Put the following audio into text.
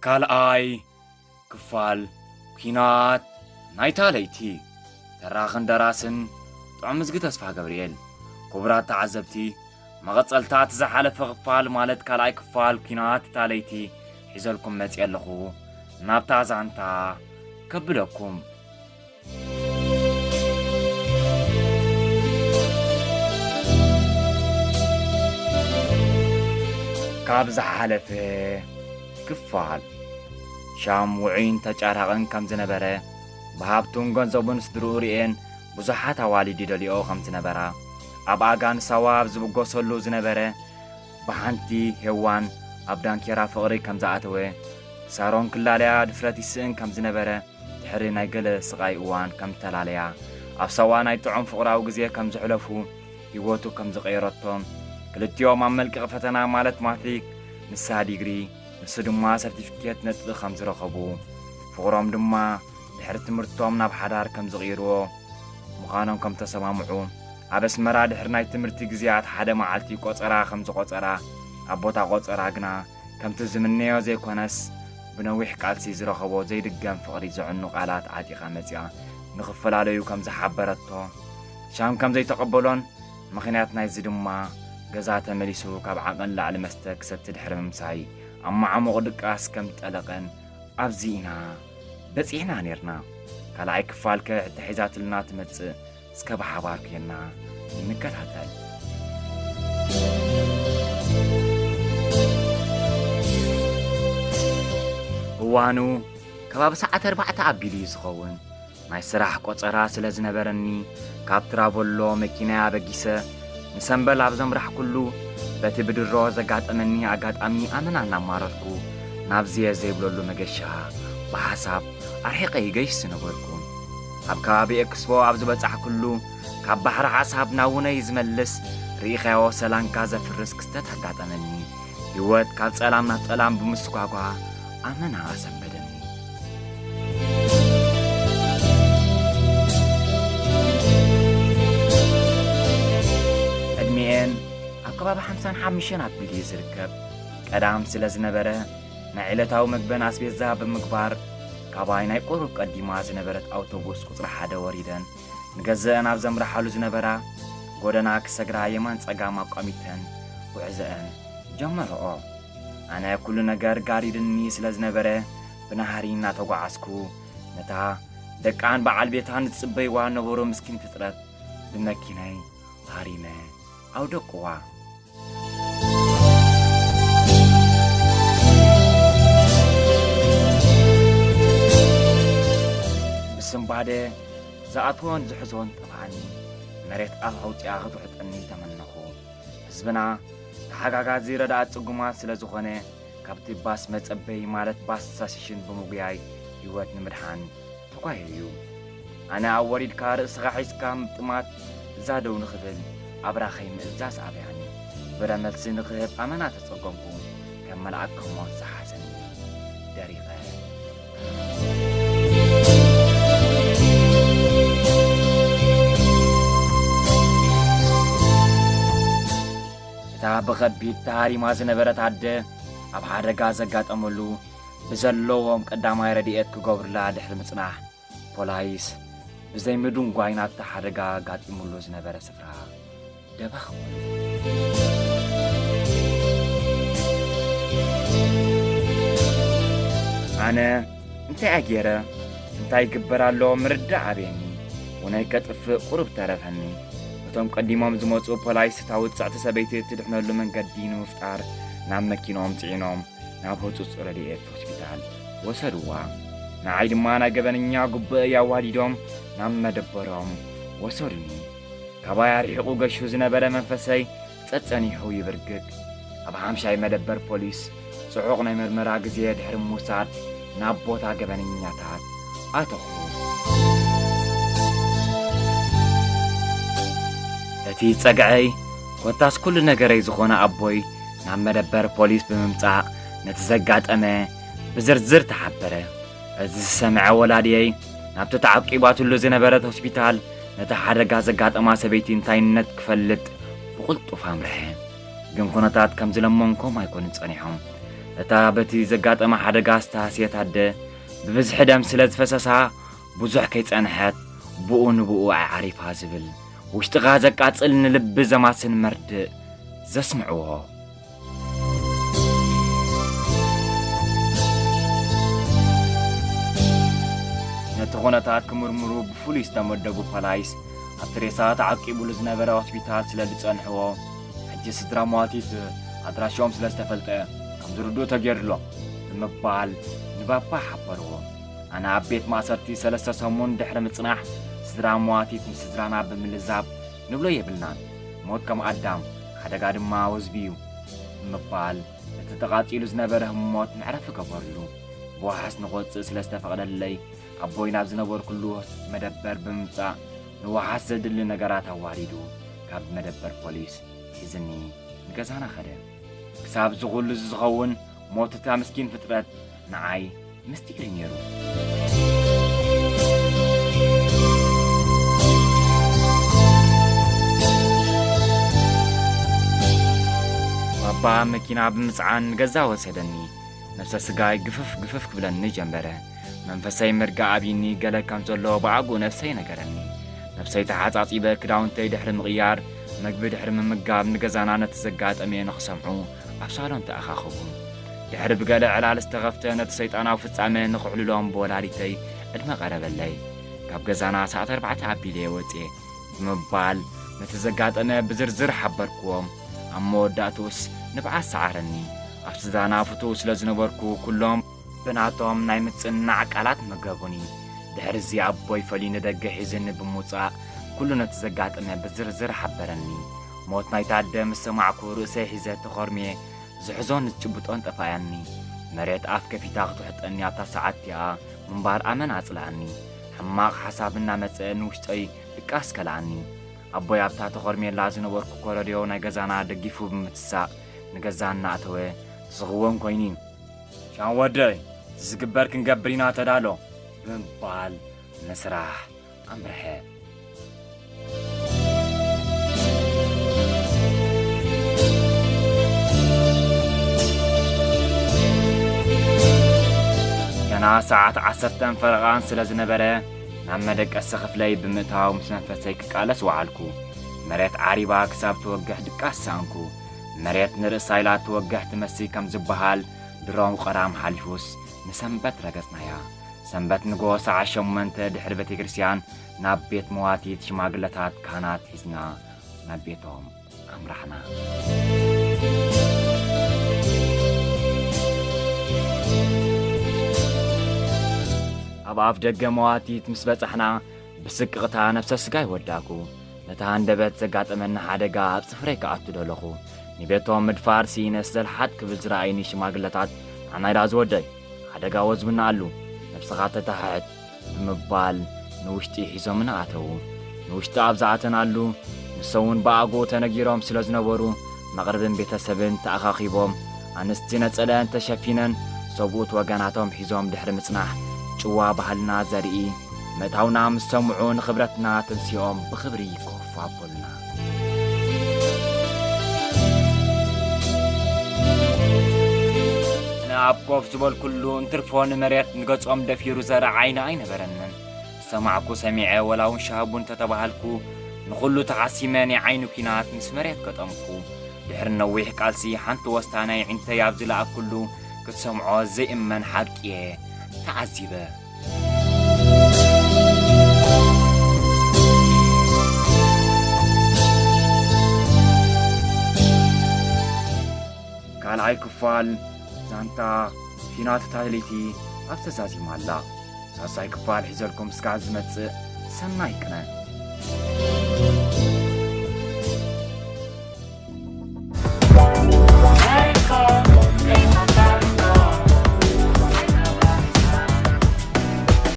ካልኣይ ክፋል ኲናት ናይታ ለይቲ። ተራኽን ደራስን ጥዑም እዝጊ ተስፋ ገብርኤል። ክቡራት ተዓዘብቲ፣ መቐጸልታ እቲ ዝሓለፈ ክፋል ማለት ካልኣይ ክፋል ኲናት እታ ለይቲ ሒዘልኩም መጺአ ኣለኹ። ናብታ ዛንታ ከብለኩም። ካብ ዝሓለፈ ክፋል፣ ሻም ውዑይን ተጫራቕን ከም ዝነበረ፣ ብሃብቱን ገንዘቡን ስድርኡ ርእየን ብዙሓት ኣዋልድ ይደልዮ ከም ዝነበራ፣ ኣብ ኣጋን ሳዋ ኣብ ዝብገሰሉ ዝነበረ፣ ብሓንቲ ሄዋን ኣብ ዳንኬራ ፍቕሪ ከም ዝኣተወ፣ ሳሮን ክላለያ ድፍረት ይስእን ከም ዝነበረ፣ ድሕሪ ናይ ገለ ስቓይ እዋን ከም ተላለያ፣ ኣብ ሳዋ ናይ ጥዑም ፍቕራዊ ግዜ ከም ዘሕለፉ፣ ህይወቱ ከም ዝቐየረቶ፣ ክልቲኦም ኣብ መልቀቒ ፈተና ማለት ማትሪክ፣ ንሳ ዲግሪ፣ ንሱ ድማ ሰርቲፊኬት ነጥቢ ከም ዝረኸቡ፣ ፍቕሮም ድማ ድሕሪ ትምህርቶም ናብ ሓዳር ከም ዝቕይርዎ ምዃኖም ከም ተሰማምዑ፣ ኣብ ኣስመራ ድሕሪ ናይ ትምህርቲ ግዜያት ሓደ መዓልቲ ቆጸራ ከም ዝቖጸራ፣ ኣብ ቦታ ቆጸራ ግና ከምቲ ዝምነዮ ዘይኮነስ፣ ብነዊሕ ቃልሲ ዝረኸቦ ዘይድገም ፍቕሪ ዘዕኑ ቃላት ዓጢቓ መጺኣ፣ ንኽፈላለዩ ከም ዝሓበረቶ፣ ሻም ከም ዘይተቐበሎን፣ ምኽንያት ናይዚ ድማ፣ ገዛ ተመሊሱ ካብ ዓቐን ላዕሊ መስተ ክሰቲ ድሕሪ ምምሳይ፣ ኣብ መዓሙቕ ድቃስ ከም ጠለቐን፣ ኣብዚ ኢና በጺሕና ኔርና። ካልኣይ ክፋል ከ ተሒዛትልና ትመጽእ፣ እስከ ብሓባር ኬና ንከታተል። እዋኑ ከባቢ ሰዓት ኣርባዕተ ኣቢሉ እዩ ዝኸውን። ናይ ስራሕ ቆጸራ ስለ ዝነበረኒ፣ ካብ ትራቮሎ መኪናይ ኣበጊሰ ንሰምበል ኣብ ዘምራሕኩሉ፣ በቲ ብድሮ ዘጋጠመኒ ኣጋጣሚ ኣመና እናማረርኩ፣ ናብዝየ ዘይብለሉ መገሻ ብሓሳብ ኣርሒቐ ይገይሽ ዝነበርኩ። ኣብ ከባቢ ኤክስፖ ኣብ ዝበጻሕኩሉ፣ ካብ ባሕሪ ሓሳብ ናውነይ ዝመልስ፣ ርኢኻዮ ሰላንካ ዘፍርስ ክስተት ኣጋጠመኒ። ህይወት ካብ ጸላም ናብ ጸላም ብምስጓጓ ኣመና ኣሰንበደኒ። ዕድሚኤን ኣብ ከባቢ ሓምሳን ሓሙሽተን ኣቢሉ እዩ ዝርከብ። ቀዳም ስለ ዝነበረ፣ ናይ ዕለታዊ መግበን ኣስቤዛ ብምግባር፣ ካባይ ናይ ቁሩብ ቀዲማ ዝነበረት ኣውቶቡስ ቁጽሪ ሓደ ወሪደን፣ ንገዘአን ኣብ ዘምርሓሉ ዝነበራ ጎደና ክሰግራ የማን ጸጋም ኣቋሚተን ጉዕዘአን ጀመረኦ። ኣነ ኩሉ ነገር ጋሪድኒ ስለ ዝነበረ፣ ብናህሪ እናተጓዓዝኩ፣ ነታ ደቃን በዓል ቤታን ዝጽበይዋ ነበሩ ምስኪን ፍጥረት ብመኪናይ ሃሪመ ኣውደቅዋ። ብስንባደ ዝኣትዎን ዝሕዞን ጠፍኣኒ። መሬት ኣፍ ኣውፂኣ ክትውሕጠኒ ተመነኹ። ህዝብና ተሓጋጋዚ ረዳኣት ጽጉማት ስለ ዝኾነ፣ ካብቲ ባስ መጸበይ ማለት ባስ ስታሲሽን ብምጉያይ ህይወት ንምድሓን ተጓይዩ እዩ። ኣነ ኣብ ወሪድካ ርእስኻ ሒዝካ ምጥማት እዛ ደው ንኽብል ኣብራኸይ ምእዛዝ ኣብያኒ። ግብረ መልሲ ንኽህብ ኣመና ተጸገምኩ። ከም መልኣክ ከሞት ዝሓዘኒ ደሪቐ። እታ ብኸቢድ ተሃሪማ ዝነበረት ኣደ ኣብ ሓደጋ ዘጋጠመሉ ብዘለዎም ቀዳማይ ረድኤት ክገብሩላ ድሕሪ ምጽናሕ፣ ፖላይስ ብዘይ ምድንጓይ ናብቲ ሓደጋ ኣጋጢሙሉ ዝነበረ ስፍራ ደበኽ በሉ። ኣነ እንታይ ኣገይረ፣ እንታይ ይግበር ኣሎ ምርዳእ ኣብየኒ። ውነይ ከጥፍእ ቁሩብ ተረፈኒ። እቶም ቀዲሞም ዝመጹ ፖላይስ እታ ውጽዕቲ ሰበይቲ እትድሕነሉ መንገዲ ንምፍጣር ናብ መኪኖም ጽዒኖም ናብ ህጹጽ ረድኤት ሆስፒታል ወሰድዋ። ንዓይ ድማ ናይ ገበነኛ ጉብኤይ ኣዋዲዶም ናብ መደበሮም ወሰዱኒ። ካባይ ኣርሒቑ ገሹ ዝነበረ መንፈሰይ ጸጸኒሑ ይብርግግ። ኣብ ሓምሻይ መደበር ፖሊስ ጽዑቕ ናይ መርመራ ግዜ ድሕሪ ምውሳድ ናብ ቦታ ገበነኛታት ኣተኹ። እቲ ጸግዐይ ኮታስ ኩሉ ነገረይ ዝኾነ ኣቦይ ናብ መደበር ፖሊስ ብምምጻእ ነቲ ዘጋጠመ ብዝርዝር ተሓበረ። እዚ ዝሰምዐ ወላድየይ ናብቲ ተዓቂባትሉ ዝነበረት ሆስፒታል ነቲ ሓደጋ ዘጋጠማ ሰበይቲ እንታይነት ክፈልጥ ብቕልጡፍ ኣምርሐ። ግን ኩነታት ከም ዝለመንኮም ኣይኮኑን ጸኒሖም። እታ በቲ ዘጋጠመ ሓደጋ ዝተሃስየት ኣደ ብብዝሒ ደም ስለ ዝፈሰሳ ብዙሕ ከይጸንሐት ብኡ ንብኡ ኣዕሪፋ ዝብል ውሽጥኻ ዘቃጽል ንልቢ ዘማስን መርድእ ዘስምዕዎ። ነቲ ኩነታት ክምርምሩ ብፍሉይ ዝተመደቡ ፖላይስ ኣብቲ ሬሳ ተዓቂቡሉ ዝነበረ ሆስፒታል ስለ ዝጸንሕዎ፣ ሕጂ ስድራ መዋቲት ኣድራሽኦም ስለ ዝተፈልጠ ከም ዝርድኡ ተገይሩሎም ብምባል ንባባ ሓበርዎ። ኣነ ኣብ ቤት ማእሰርቲ ሰለስተ ሰሙን ድሕሪ ምጽናሕ፣ ስድራ መዋቲት ምስ ስድራና ብምልዛብ ንብሎ የብልናን። ሞት ከም ኣዳም፣ ሓደጋ ድማ ወዝቢ እዩ ብምባል፣ እቲ ተቓጺሉ ዝነበረ ህሞት መዕረፊ ገበርሉ። ብዋሕስ ንኽወጽእ ስለ ዝተፈቕደለይ፣ ኣቦይ ናብ ዝነበርኩሉ መደበር ብምምጻእ፣ ንዋሕስ ዘድሊ ነገራት ኣዋሪዱ፣ ካብ መደበር ፖሊስ ሒዝኒ ንገዛና ኸደ። ክሳብ እዚ ኹሉ ዝኸውን ሞት እታ ምስኪን ፍጥረት ንዓይ ምስጢር እዩ ነይሩ። ባባ መኪና ብምጽዓን ንገዛ ወሰደኒ። ነብሰ ስጋይ ግፍፍ ግፍፍ ክብለኒ ጀመረ። መንፈሰይ ምርጋ ኣብይኒ ገለ ከም ዘሎ ብኣግኡ ነብሰይ ነገረኒ። ነብሰይ ተሓጻጺበ ክዳውንተይ ድሕሪ ምቕያር፣ መግቢ ድሕሪ ምምጋብ ንገዛና ነቲ ዘጋጠመ ንኽሰምዑ ኣብ ሳሎን ተኣኻኸቡ። ድሕሪ ብገለ ዕላል ዝተኸፍተ ነቲ ሰይጣናዊ ፍጻመ ንኽዕልሎም ብወላዲተይ ዕድመ ቀረበለይ። ካብ ገዛና ሰዓት ኣርባዕተ ኣቢለ ወጽኤ ብምባል ነቲ ዘጋጠመ ብዝርዝር ሓበርክዎም። ኣብ መወዳእትኡስ ንብዓት ሰዓረኒ። ኣብ ስድራና ፍቱው ስለ ዝነበርኩ ኩሎም ብናቶም ናይ ምጽንናዕ ቃላት መገቡኒ። ድሕርዚ ኣቦይ ፈልዩ ንደገ ሒዝኒ ብምውጻእ ኩሉ ነቲ ዘጋጠመ ብዝርዝር ሓበረኒ። ሞት ናይታ ኣደ ምስ ሰማዕኩ ርእሰይ ሒዘ ተኾርምየ ዝሕዞን ዝጭብጦን ጠፋያኒ። መሬት ኣፍ ከፊታ ክትውሕጠኒ ኣብታ ሰዓት እቲኣ ምንባር ኣመና ኣጽልኣኒ። ሕማቕ ሓሳብ እናመጸ ንውሽጠይ ድቃስ ከልኣኒ። ኣቦይ ኣብታ ተኾርምየላ ዝነበርኩ ኮረድዮ ናይ ገዛና ደጊፉ ብምትሳእ ንገዛ እናኣተወ ዝስኽወን ኮይኑ'ዩ። ሻም ወደይ፣ እቲ ዝግበር ክንገብር ኢና ተዳሎ ብምባል ንስራሕ ኣምርሐ። ገና ሰዓት ዓሰርተን ፈረቓን ስለ ዝነበረ፣ ናብ መደቀሲ ክፍለይ ብምእታው ምስ መንፈሰይ ክቃለስ ወዓልኩ። መሬት ዓሪባ ክሳብ ትወግሕ ድቃስ ሰኣንኩ። መሬት ንርእሳ ኢላ ትወግሕ ትመስል ከም ዝበሃል፣ ድሮ ቀዳም ሓሊፉስ ንሰንበት ረገጽናያ። ሰንበት ንግሆ ሰዓት ሸሞንተ ድሕሪ ቤተ ክርስቲያን ናብ ቤት መዋቲት ሽማግለታት ካህናት ሒዝና ናብ ቤቶም ኣምራሕና። ኣብ ኣፍ ደገ መዋቲት ምስ በጻሕና፣ ብስቅቕታ ነፍሰ ስጋይ ወዳእኩ። ነቲ ሃንደበት ዘጋጠመኒ ሓደጋ ኣብ ጽፍረይ ክኣቱ ደለኹ። ንቤቶም ምድፋር ስኢነስ ዘልሓጥ ክብል ዝረኣዩኒ ሽማግለታት፣ "ንዓናይ ደኣ ዝወደይ፣ ሓደጋ ወዝብና ኣሉ፣ ነብስኻ ተተሓሕት" ብምባል ንውሽጢ ሒዞምና ኣተዉ። ንውሽጢ ኣብ ዝኣተናሉ፣ ንሶም እውን ብኣግኡ ተነጊሮም ስለ ዝነበሩ፣ መቕርብን ቤተሰብን ተኣኻኺቦም፣ ኣንስቲ ነጸለአን ተሸፊነን፣ ሰብኡት ወገናቶም ሒዞም ድሕሪ ምጽናሕ፣ ጭዋ ባህልና ዘርኢ ምእታውና ምስ ሰምዑ፣ ንኽብረትና ተንሲኦም ብኽብሪ ኮፍ ኣበሉና። ኣነ ኣብ ኮፍ ዝበልኩሉ፣ እንትርፎ ንመሬት ንገጾም ደፊሩ ዘርኢ ዓይኒ ኣይነበረንን። ዝሰማዕኩ ሰሚዐ፣ ወላ እውን ሻህ ቡን ተተባሃልኩ፣ ንኹሉ ተሓሲመ ናይ ዓይኒ ኲናት ምስ መሬት ገጠምኩ። ድሕሪ ነዊሕ ቃልሲ፣ ሓንቲ ወስታ ናይ ኣዒንተይ ኣብ ዝለኣኩሉ፣ ክትሰምዖ ዘይእመን ሓቂ እየ ተዓዚበ። ካልኣይ ክፋል ዛንታ ኲናት እታ ለይቲ ኣብ ተዛዚማ ኣላ። ሳልሳይ ክፋል ሒዘልኩም እስካብ ዝመጽእ፣ ሰናይ ቅነ።